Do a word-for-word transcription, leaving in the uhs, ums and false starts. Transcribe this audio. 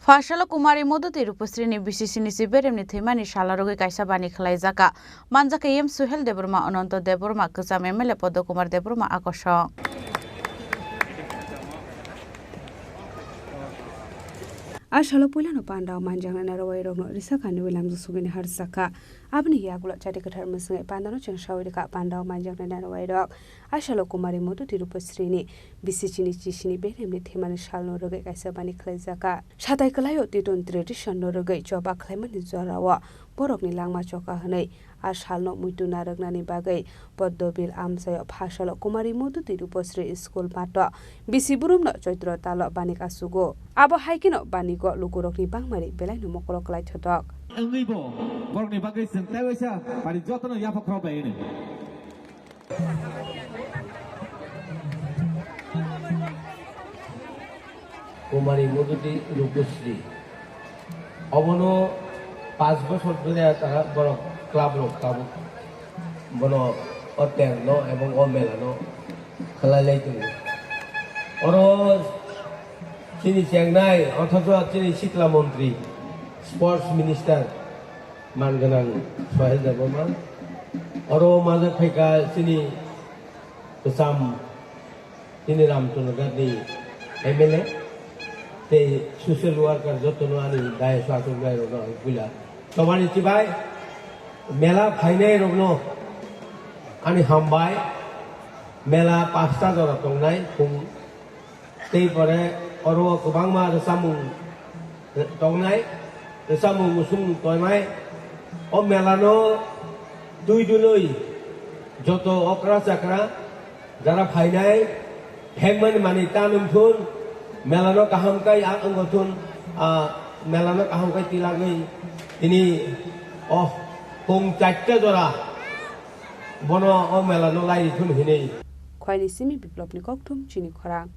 Phasalo Kumari Moduti Rupasri ni bisi sini si beremni thwimani salo rwgwi kaisa bani khwlaijakha. Manjakha M Suhel Debbarma, Ananto Debbarma, kwcham M L A Podo Kumar Debbarma akosong. A salo puilano pandao manjaknai narwai rokno risa kani lamjak sugini harjakha. Aboni yagulo chati kwthar mwswngai pandano chengsawi rwkha pandao manjaknai narwai rok. A salo Kumari Moduti Rupasri ni bisi sini chisini beremni thwimani salno rwgwi kaisa bani khwlaijakha. Satai kwlaio Titon tradition no rwgwi choba khwlaimani jorao borokni langma choka hwnwi a salno muitu narwknani bagwi Poddobil amchaio phasalo Kumari Moduti Rupasri school mato bisi burumno Choitro talo bani kasugo. Abo hai kheno banigo lukurokni bangmani belaino mokolo kwlai thotok. Wngwibo borokni bagwi chwng taiwaisa bari jotono yapha khorok bai hwnwi. Kumari Moduti Rupasri. Obono panch bochor dhore tara borok club rok tabuk. Bono o tent no ebong o mela no khlai lai tongo. Oro chini chengnai, othocho chini sikla montri, sports minister, man gwnang Sohel Debbarma. Oro majak phaikha chini kwcham, chini Ramchandra ni M L A tei social worker jotono ani dayas achuknai rokno ang puila chobani chibai mela phainai rokno ani hambai. Mela pasta jora tongnai khum. Tei pore oro o kwbangma rwchapmung tongnai, rwchapmung musung tongnai. O mela no twi dului joto okra chakra jara phainai, phekmani manwi ta nung thun, mela no kaham kai a wngwi thun, a mela no kaham kai tilagwi tini o khum charta jora bono o mela no lai thun hinwi. Khwaini simi Biplopni kokthum chini khorang.